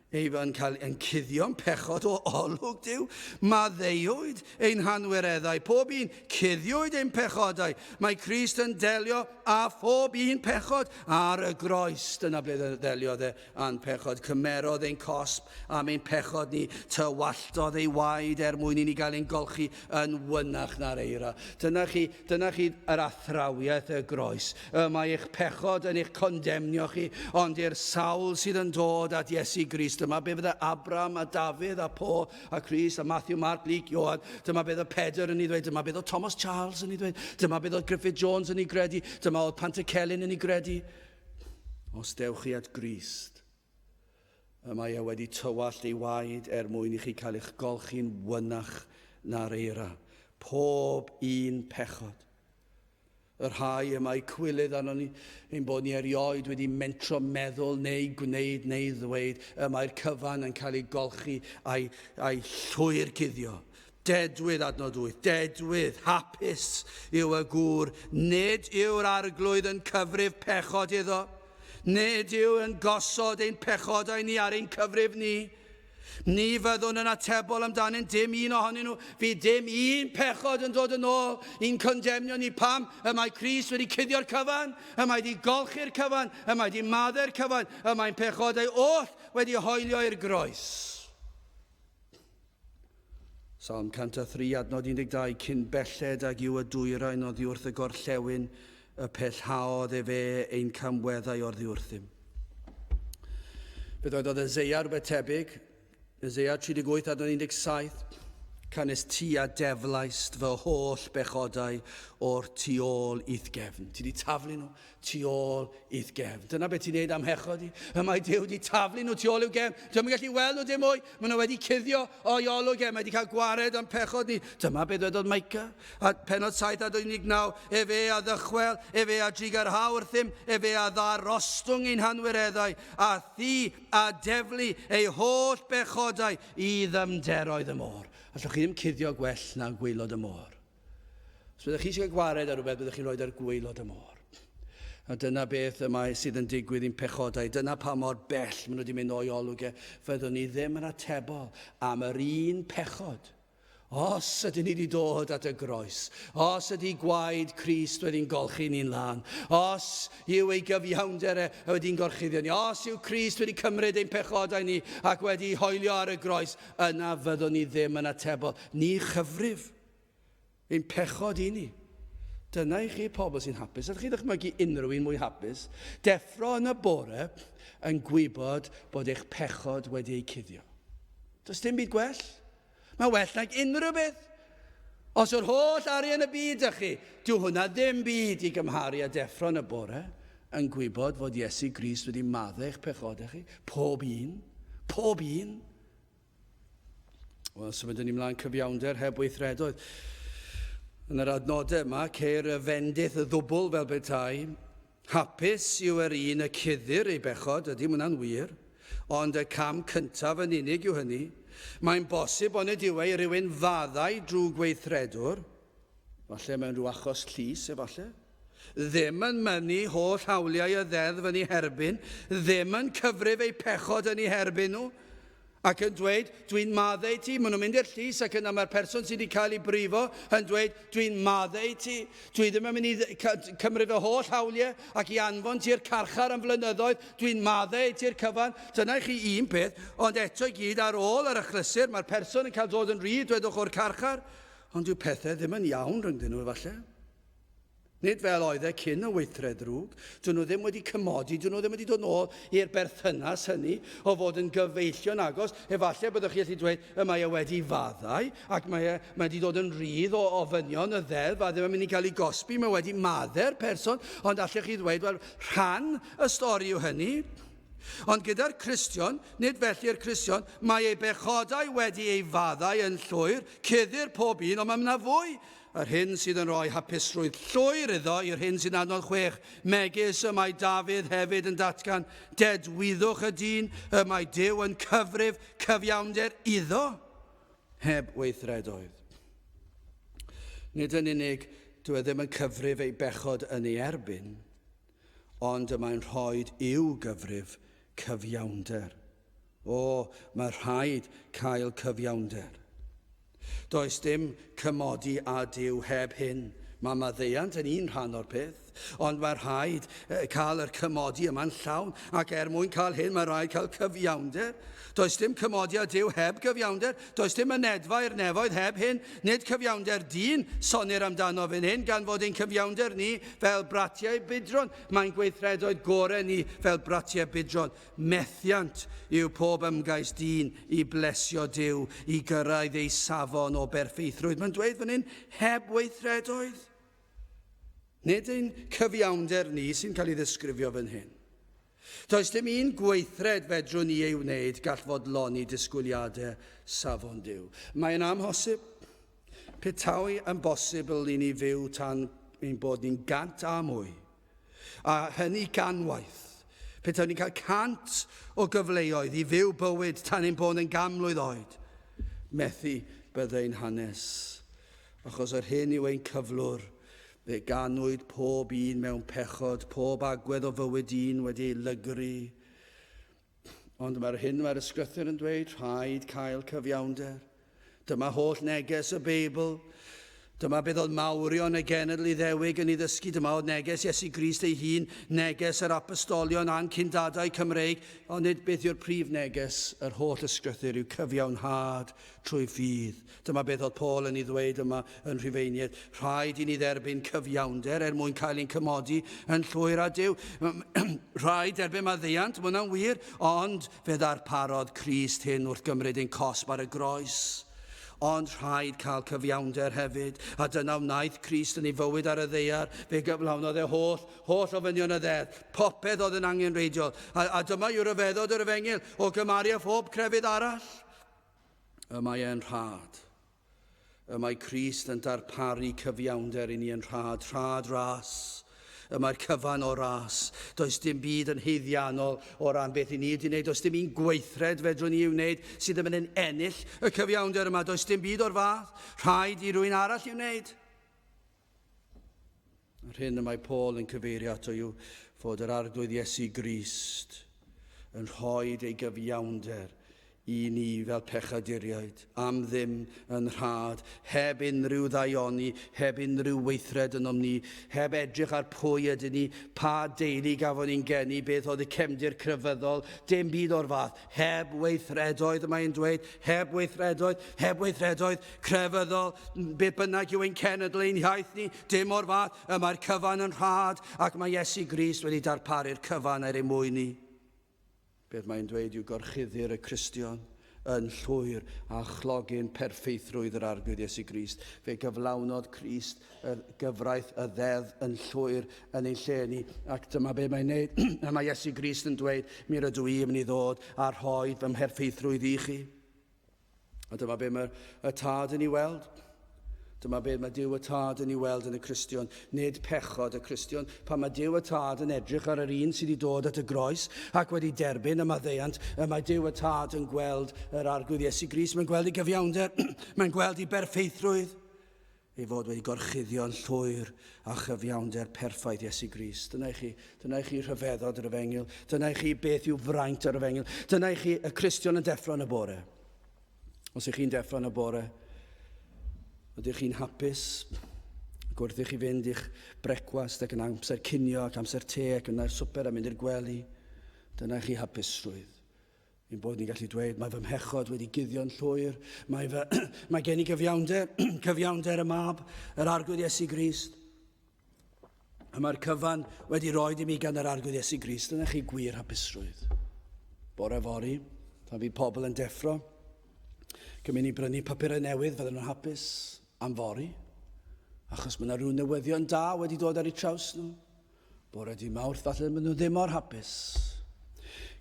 Ei yn cael yn cuddio'n pechod o olwg Duw. Maddeuwyd ein hanwireddau, pob un, cuddiwyd ein pechodau. Mae Crist yn delio â phob un pechod ar y groes. Dyna ble ddeliodd e a'n pechod. Cymerodd ein cosb am ein pechod ni, tywalltodd ei waed er mwyn i ni gael ein golchi yn wynach na'r eira. Dyna chi, dyna chi yr athrawiaeth y groes. Y mae eich pechod yn eich condemnio chi, ond i'r sawl sydd yn dod at Iesu Grist, Crist. Dyma be fydde Abraham a Dafydd a Paul a Crist a Matthew, Mark, Luke, Johan. Dyma beth oedd Pedr yn ei ddweud. Dyma beth oedd Thomas Charles yn ei ddweud. Dyma beth oedd Griffith Jones yn ei gredu. Dyma oedd Pantycelyn yn ei gredu. Os dewch chi at Grist, y mae e wedi tywallt ei waed er mwyn i chi cael eich golchi'n wynach na'r eira. Pob un pechod. Y rhai y mae cwilydd arnon ni, ein bod ni erioed wedi mentro meddwl neu gwneud neu ddweud, y mae'r cyfan yn cael ei golchi a'i, a'i llwyr cuddio. Dedwydd, adnod 8, dedwydd, hapus yw y gŵr, nid yw'r arglwydd yn cyfrif pechod iddo, nid yw yn gosod ein pechodau ni ar ein cyfrif ni. Ni fyddwn yn atebol amdanynt, dim un ohonyn nhw. Fydd dim un pechod yn dod yn ôl i'n condemnio ni. Pam? Y mae Crist wedi cuddio'r cyfan, y mae wedi golchi'r cyfan, y mae wedi maddau'r cyfan, y mae'n pechodau oll wedi hoelio i'r groes. Salm 103, adnod 12, Cyn belled ag yw y dwyrain oddi wrth y gorllewin, y pellhaodd efe ein camweddau oddi wrthym. Fe ddywedodd Eseia rhywbeth tebyg, Eseia 38 adnod 17, Canys ti a deflaist fy holl bechodau o'r tu ôl i'th gefn. Ti di taflu nhw tu ôl i'th gefn. Dyna beth ti'n neud am hechod i. Y mae Duw wedi taflu nhw tu ôl i'w gefn. Dwi'n gallu weld nhw dim mwy. Maen nhw wedi cuddio o'i olwg e. Mae wedi cael gwared am pechod ni. Dyma beth dwedodd Micah. A penod 7 a 19, efe a ddychwel, efe a drugarha wrthym, efe a ddarostwng ein hanwireddau, a thi a deflu ei holl bechodau i ddyfnderoedd y môr. Allwch chi ddim cuddio gwell na gwaelod y môr. Os byddech chi eisiau cael gwared ar rhywbeth, byddech chi'n rhoi ar gwaelod y môr. A dyna beth y mae sydd yn digwydd i'n pechodau. Dyna pa mor bell maen nhw wedi mynd o'i olwg e. Fyddwn ni ddim yn atebol am yr un pechod. Os ydyn ni wedi dod at y groes, os ydy gwaed Crist wedi'n golchi ni'n lân, os yw ei gyfiawnder e wedi'n gorchuddio ni, os yw Crist wedi cymryd ein pechodau ni ac wedi hoelio ar y groes, yna fyddwn ni ddim yn atebol. Ni chyfrif Ein pechod i ni. Dyna i chi pobl sy'n hapus. Ydych chi ddychmygu unrhyw un mwy hapus? Deffro yn y bore yn gwybod bod eich pechod wedi eu cuddio. Does dim byd gwell. Mae well nag unrhyw beth. Os yw'r holl arian y byd â chi, dyw hwnna ddim byd i gymharu â deffro yn y bore yn gwybod fod Iesu Grist wedi maddau eich pechodau chi. Pob un. Pob un. Wel, symudwn ni mlaen cyfiawnder heb weithredoedd. Yn yr adnodau yma, ceir y fendith y ddwbl fel petai. Hapus yw yr un y cuddir ei bechod, ydy, mae hwnna'n wir. Ond y cam cyntaf yn unig yw hynny. Mae'n bosib onid yw e i rywun faddau drwy gweithredwr, falle mewn rhyw achos llys efallai, ddim yn mynnu holl hawliau y ddeddf yn eu herbyn, ddim yn cyfrif eu pechod yn eu herbyn nhw, ac yn dweud, dwi'n maddau ti. Maen nhw'n mynd i'r llys ac yna mae'r person sydd wedi cael ei brifo yn dweud, dwi'n maddau ti. Dwi ddim yn mynd i cymryd fy holl hawliau ac i anfon ti'r carchar am flynyddoedd. Dwi'n maddau ti'r cyfan. Dyna i chi un peth, ond eto i gyd ar ôl yr achlysur, mae'r person yn cael dod yn rhydd, dwedwch, o'r carchar. Ond dyw pethau ddim yn iawn rhyngddyn nhw efallai. Nid fel oedd e cyn y weithred ddrwg. Dyn nhw ddim wedi cymodi, dyn nhw ddim wedi dod nôl i'r berthynas hynny o fod yn gyfeillion agos. Efallai byddwch chi allu dweud y mae e wedi faddau ac mae e mae wedi dod yn rhydd o ofynion y ddeddf a ddim yn mynd i gael ei gosbi, mae wedi maddau'r person, ond allech chi ddweud, wel, rhan y stori yw hynny. Ond gyda'r Cristion, nid felly'r Cristion, mae ei bechodau wedi ei faddau yn llwyr, cuddir pob un, ond mae yna fwy. Yr hyn sydd yn rhoi hapusrwydd llwyr iddo i'r hyn sy'n adnod 6, megis y mae Dafydd hefyd yn datgan, dedwyddwch y dyn, y mae Duw yn cyfrif cyfiawnder iddo heb weithredoedd. Nid yn unig dyw e ddim yn cyfrif ei bechod yn ei erbyn, ond y mae'n rhoi i'w gyfrif cyfiawnder. O, mae rhaid cael cyfiawnder. Does dim cymodi â Duw heb hyn. Mae maddeuant yn un rhan o'r peth. Ond mae rhaid cael yr cymodi yma'n llawn, ac er mwyn cael hyn mae rhaid cael cyfiawnder. Does dim cymodi â Duw heb gyfiawnder, does dim mynedfa i'r nefoedd heb hyn, nid cyfiawnder dyn sonir amdano fan hyn, gan fod ein cyfiawnder ni fel bratiau budron, mae'n gweithredoedd gorau ni fel bratiau budron. Methiant yw pob ymgais dyn i blesio Duw, i gyrraedd ei safon o berffeithrwydd. Mae'n dweud fan hyn, heb weithredoedd. Nid ein cyfiawnder ni sy'n cael ei ddisgrifio fan hyn. Does dim un gweithred fedrwn ni ei wneud gall fodloni disgwyliadau safon Duw. Mae'n amhosib. Petai yn bosibl i ni fyw tan ein bod ni'n gant a mwy, a hynny ganwaith, petai ni'n cael 100 o gyfleoedd i fyw bywyd tan ein bod yn ganmlwydd oed, methu byddai'n hanes. Achos yr hyn yw ein cyflwr, fe ganwyd pob un mewn pechod, pob agwedd o fywyd un wedi ei lygru. Ond mae'r hyn mae'r ysgrythur yn dweud, rhaid cael cyfiawnder. Dyma holl neges y Beibl. Dyma beth oedd mawrion y genedl Iddewig yn ei ddysgu. Dyma oedd neges Iesu Grist ei hun, neges yr apostolion a'n cyndadau Cymreig. Ond nid beth yw'r prif neges yr holl ysgrythur yw cyfiawnhad trwy ffydd. Dyma beth oedd Paul yn ei ddweud yma yn Rhufeiniaid. Rhaid i ni dderbyn cyfiawnder er mwyn cael ein cymodi yn llwyr â Duw. Rhaid derbyn maddeuant, mae hwnna'n wir, ond fe ddarparodd Crist hyn wrth gymryd ein cosb ar y groes. Ond rhaid cael cyfiawnder hefyd, a dyna wnaeth Crist yn ei fywyd ar y ddaear. Fe gyflawnodd e holl, holl ofynion y ddeddf, popeth oedd yn angenrheidiol. A, a dyma yw rhyfeddod yr efengyl o gymharu â phob crefydd arall. Y mae e'n rhad. Y mae Crist yn darparu cyfiawnder i ni yn rhad, rhad ras. Y mae'r cyfan o ras. Does dim byd yn haeddiannol o ran beth i ni wedi wneud. Does dim un gweithred fedrwn ni ei wneud sydd ddim yn ennill y cyfiawnder yma. Does dim byd o'r fath. Rhaid i rywun arall ei wneud. Yr hyn y mae Paul yn cyfeirio ato yw fod yr Arglwydd Iesu Grist yn rhoi ei gyfiawnder i ni fel pechaduriaid, am ddim, yn rhad, heb unrhyw ddaioni, heb unrhyw weithred ynom ni, heb edrych ar pwy ydyn ni, pa deulu gafon ni'n geni, beth oedd y cefndir crefyddol, dim byd o'r fath, heb weithredoedd, mae'n dweud, heb weithredoedd, heb weithredoedd crefyddol, beth bynnag yw ein cenedl, ein hiaith ni, dim o'r fath, y mae'r cyfan yn rhad, ac mae Iesu Grist wedi darparu'r cyfan er ei mwyn ni. Beth mae'n dweud yw gorchuddir y Cristion yn llwyr a chlogyn perffeithrwydd yr Arglwydd Iesu Grist. Fe gyflawnodd Crist y gyfraith, y ddeddf yn llwyr yn ein lle ni. Ac dyma be mae'n neud. A mae Iesu Grist yn dweud, mi rydw i yn mynd i ddod a rhoi fy mherffeithrwydd i chi. A dyma be mae y Tad yn ei weld. Dyma be mae Duw y Tad yn ei weld yn y Cristion, nid pechod y Cristion. Pan mae Duw y Tad yn edrych ar yr un sydd wedi dod at y groes ac wedi derbyn y maddeuant, y mae Duw y Tad yn gweld yr Arglwydd Iesu Grist, mae'n gweld ei gyfiawnder, mae'n gweld ei berffeithrwydd, ei fod wedi gorchuddio'n llwyr â chyfiawnder perffaith Iesu Grist. Dyna i chi, dyna i chi rhyfeddod yr efengyl, dyna i chi beth yw fraint yr efengyl, dyna i chi y Cristion yn deffro yn y bore. Os ych chi'n deffro yn y bore, ydych chi'n hapus? Ac wrth i chi fynd i'ch brecwast ac yn amser cinio ac amser te ac yna'r swper a mynd i'r gwely, dyna i chi hapusrwydd. Ein bod ni'n gallu dweud, mae fy mhechod wedi guddio'n llwyr, mae, fy, mae gen i gyfiawnder, cyfiawnder y mab, yr Arglwydd Iesu Grist. A mae'r cyfan wedi rhoi i mi gan yr Arglwydd Iesu Grist. Dyna chi gwir hapusrwydd. Bore fory, pan fydd pobl yn deffro, cymryd i brynu papurau newydd, fydden nhw'n hapus am fory, achos mae yna rhyw newyddion da wedi dod ar eu traws nhw. Bore di Mawrth, falle maen nhw ddim mor hapus.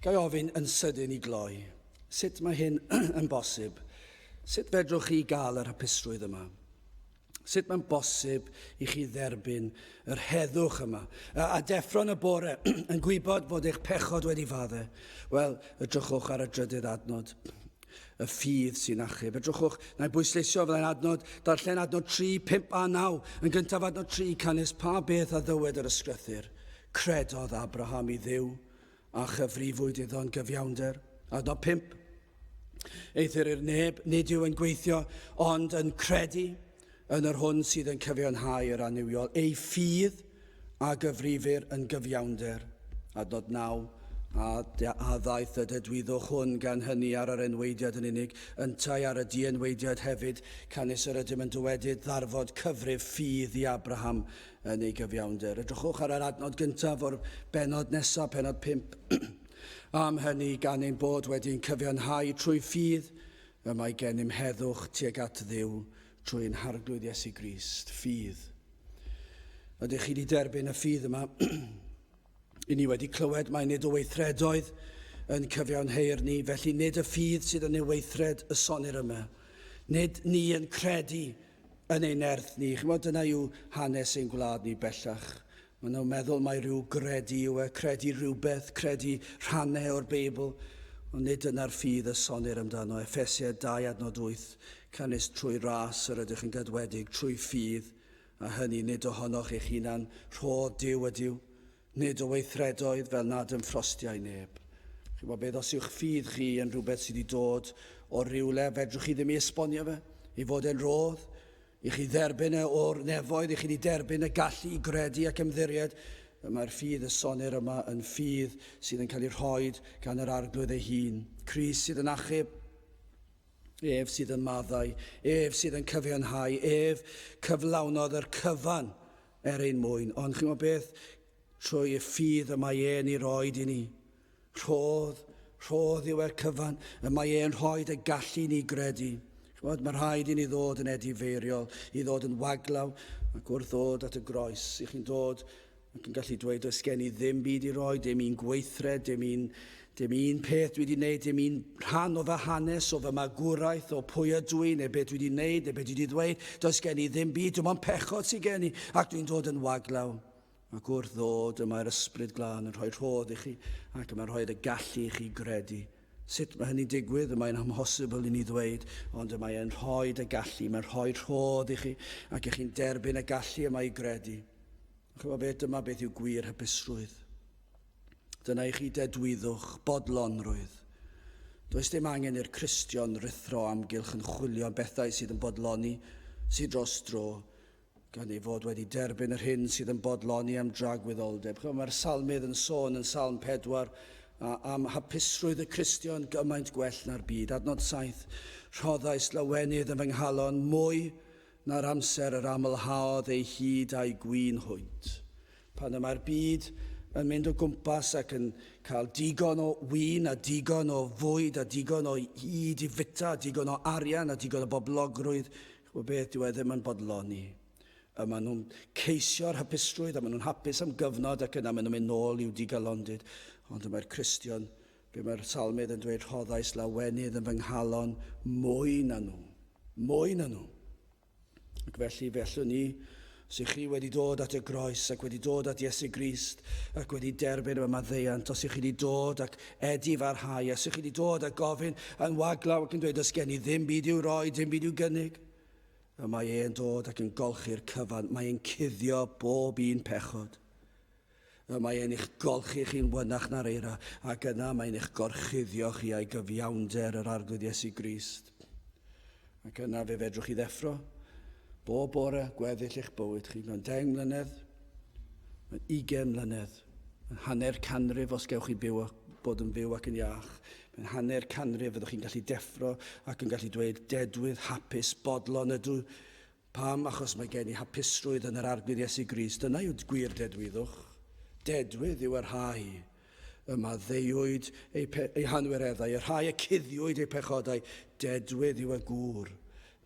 Ga i ofyn yn sydyn i gloi, sut mae hyn yn bosib? Sut fedrwch chi gael yr hapusrwydd yma? Sut mae'n bosib i chi dderbyn yr heddwch yma? A, a deffro yn y bore yn gwybod bod eich pechod wedi fadde? Wel, edrychwch ar y drydydd adnod y ffydd sy'n achub. Edrychwch, na i bwysleisio fyddai'n adnod, darllen adnod 3, 5 a 9. Yn gyntaf adnod 3, canys pa beth a ddywed yr ysgrythur? Credodd Abraham i Dduw, a chyfrifwyd iddo'n gyfiawnder. Adnod 5, Eithr i'r neb, nid yw yn gweithio, ond yn credu yn yr hwn sydd yn cyfiawnhau yr annuwiol. Ei ffydd a gyfrifir yn gyfiawnder. Adnod 9, a, a ddaeth y dedwyddwch hwn gan hynny ar yr enweidiad yn unig, yntau ar y dienweidiad hefyd, canys yr ydym yn dywedyd ddarfod cyfrif ffydd i Abraham yn ei gyfiawnder. Edrychwch ar yr adnod gyntaf o'r bennod nesaf, pennod 5. Am hynny, gan ein bod wedi'n cyfiawnhau trwy ffydd, y mae gennym heddwch tuag at Dduw trwy ein Harglwydd Iesu Grist. Ffydd. Ydych chi wedi derbyn y ffydd yma? I ni wedi clywed mai nid o weithredoedd yn cyfiawnheir ni, felly nid y ffydd sydd yn ei weithred y sonir yma. Nid ni yn credu yn ein nerth ni. Chymod, dyna yw hanes ein gwlad ni bellach. Maen nhw'n meddwl mai rhyw gredu yw e, credu rhywbeth, credu rhannau o'r Beibl, ond nid dyna'r ffydd y sonir amdano. Effesiaid 2 adnod 8, canys trwy ras yr ydych yn gadwedig, trwy ffydd, a hynny nid ohonoch eich hunan, rhodd Duw ydyw, nid o weithredoedd fel nad ymffrostiai neb. Chi'n gwybod beth, os yw'ch ffydd chi yn rhywbeth sydd wedi dod o rywle, fedrwch chi ddim ei esbonio fe, ei fod e'n rhodd, i chi dderbyn e o'r nefoedd, i chi wedi derbyn y gallu i gredu ac ymddiried, y mae'r ffydd y sonir yma yn ffydd sydd yn cael ei rhoi gan yr Arglwydd ei hun. Crist sydd yn achub, Ef sydd yn maddau, ef sydd yn cyfiawnhau, ef cyflawnodd yr cyfan er ein mwyn. Ond chi'n gwybod beth? Trwy y ffydd y mae e'n ei roed i ni. Rhodd, rhodd yw e'r cyfan, y mae e'n rhoi y gallu i ni gredu. Chymod, mae rhaid i ni ddod yn edifeiriol, i ddod yn waglaw, ac wrth ddod at y groes, i chi'n dod ac yn gallu dweud does gen i ddim byd i roi, dim un gweithred, dim un, dim un peth dwi wedi wneud, dim un rhan o fy hanes, o fy magwraeth, o pwy ydw i, neu beth dwi wedi wneud, neu beth dwi wedi ddweud, does gen i ddim byd, dim ond pechod sydd gen i, ac dwi'n dod yn waglaw. Ac wrth ddod, y mae'r Ysbryd Glân yn rhoi rhodd i chi, ac y mae'n rhoi y gallu i chi gredu. Sut mae hynny'n digwydd, y mae'n amhosibl i ni ddweud, ond y mae e'n rhoi y gallu, mae'n rhoi rhodd i chi, ac i chi'n derbyn y gallu yma i gredu. Chymod beth, dyma beth yw gwir hapusrwydd. Dyna i chi dedwyddwch, bodlonrwydd. Does dim angen i'r Cristion ruthro amgylch yn chwilio am bethau sydd yn bodloni, sydd dros dro, gan ei fod wedi derbyn yr hyn sydd yn bodloni am dragwyddoldeb. Chymod, mae'r salmydd yn sôn yn Salm 4 am hapusrwydd y Cristion gymaint gwell na'r byd. Adnod 7, rhoddais lawenydd yn fy nghalon mwy na'r amser yr amlhaodd ei hud a'i gwin hwynt. Pan y mae'r byd yn mynd o gwmpas ac yn cael digon o win a digon o fwyd a digon o hud i fita, digon o arian a digon o boblogrwydd, ch'mod beth, dyw e ddim yn bodloni. Y maen nhw'n ceisio'r hapusrwydd a maen nhw'n hapus am gyfnod ac yna maen nhw'n mynd nôl i'w digalondid. Ond y mae'r Cristion, be mae'r salmydd yn dweud, rhoddais lawenydd yn fy nghalon mwy na nhw. Mwy na nhw. Ac felly, fe allwn ni, os ych chi wedi dod at y groes ac wedi dod at Iesu Grist ac wedi derbyn y maddeuant, os ych chi wedi dod ac edifarhau, os ych chi wedi dod a gofyn yn waglaw ac yn dweud, oes gen i ddim byd i'w roi, dim byd i'w gynnig, y mae e'n dod ac yn golchi'r cyfan, mae e'n cuddio bob un pechod. Y mae e'n eich golchi chi'n wynach na'r eira, ac yna mae'n eich gorchuddio chi a'i gyfiawnder yr Arglwydd Iesu Grist. Ac yna fe fedrwch chi ddeffro bob bore gweddill eich bywyd chi mewn 10 mlynedd, mewn 20 mlynedd, mewn hanner canrif os gewch chi byw bod yn fyw ac yn iach. Mewn hanner canrif fyddwch chi'n gallu deffro ac yn gallu dweud dedwydd, hapus, bodlon ydw. Pam? Achos mae gen i hapusrwydd yn yr Arglwydd Iesu Grist. Dyna yw gwir dedwyddwch. Dedwydd yw y rhai y maddeuwyd eu, eu hanwireddau, y rhai y cuddiwyd eu pechodau. Dedwydd yw y gŵr.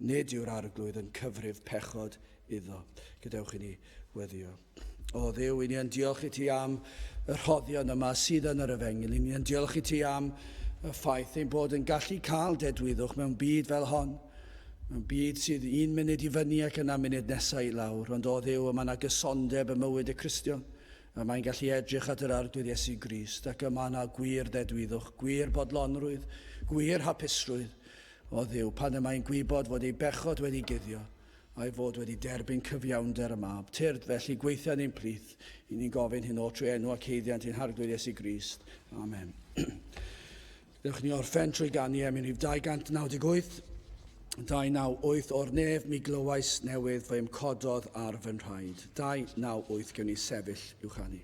Nid yw'r Arglwydd yn cyfrif pechod iddo. Gadewch i ni weddio. O Dduw, i ni yn diolch i ti am y rhoddion yma sydd yn yr efengyl. I ni yn diolch i ti am y ffaith ein bod yn gallu cael dedwyddwch mewn byd fel hon. Mewn byd sydd un munud i fyny ac yna munud nesau i lawr, ond o Dduw, y mae yna gysondeb ym mywyd y Cristion. Y mae'n gallu edrych at yr Arglwydd Iesu Grist, ac y mae yna gwir ddedwyddwch, gwir bodlonrwydd, gwir hapusrwydd. O Dduw, pan y mae'n gwybod fod ei bechod wedi guddio, a'i fod wedi derbyn cyfiawnder y Mab. Tyrd felly, gweithia yn ein plith, i ni'n gofyn hyn oll trwy enw ac haeddiant ein Harglwydd Iesu Grist. Amen. Dewch ni orffen trwy ganu emyn rhif 298. 298 o'r nef mi glywais newydd fy ymcododd ar fy nhraed. 298 gewn ni sefyll i'w chanu.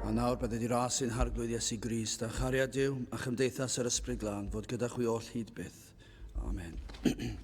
A nawr bydded i ras ein harglwydd Iesu Grist a chariad Duw a chymdeithas yr Ysbryd Glân fod gyda chwi oll hyd byth. Amen.